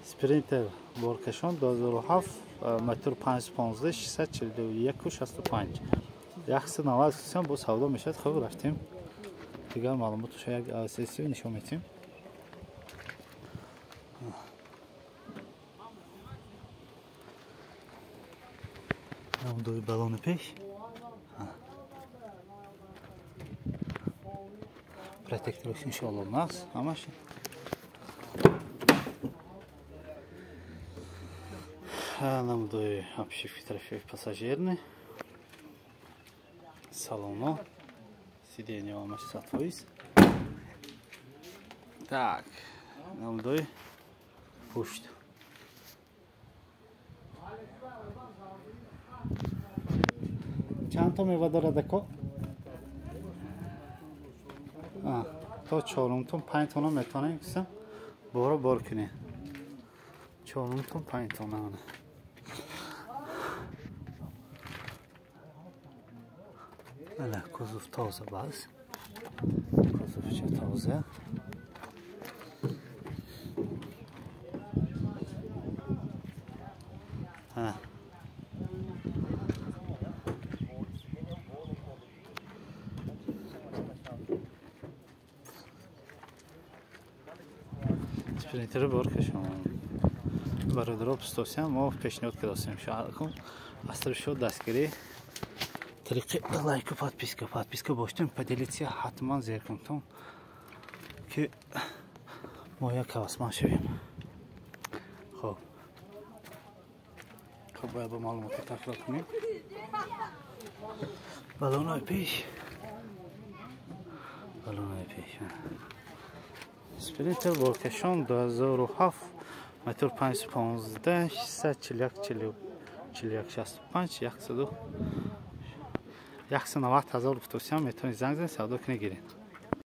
Спринтер боркашон 2007, мотор 515, 641 65. 190 сом бо савдо мешавад. Хуб, рафтем. Дигар маълумоташо як сессия нишон медиҳем. Намудои балони пеш. Протектораш иншоалло нағз ҳамаш. Намудои обшивки тарафи пассажирни. Салоно. Сиденье ҳамаш 100%. Так, намудои пушт. Чанд то мева дорад ако? То 4 тон 5 тонна метавонем кисам боро бор кунем. 4 тон 5 тонна. Ана кузов тоза баз. Кузовча тоза. Ана. Спринтери боркашон. Бародаро пустосиям мо пешниҳод кардосем. Шоакун аср шуд дастгирӣ тариқи лайку подписка. Подписка боштем, поделиться ҳатман зер кунтон ки мо як ҳавасманд шавем. Хоб. Хоб, бояд ба маълумоти такрор кунем. Балонои пеш. Балонои пеш. Спринтер боркашон 2007, мотор 515, 641 41 65, 190 ҳазор гуфтосиям, метавонед занг занед, савдо кунед, гиред.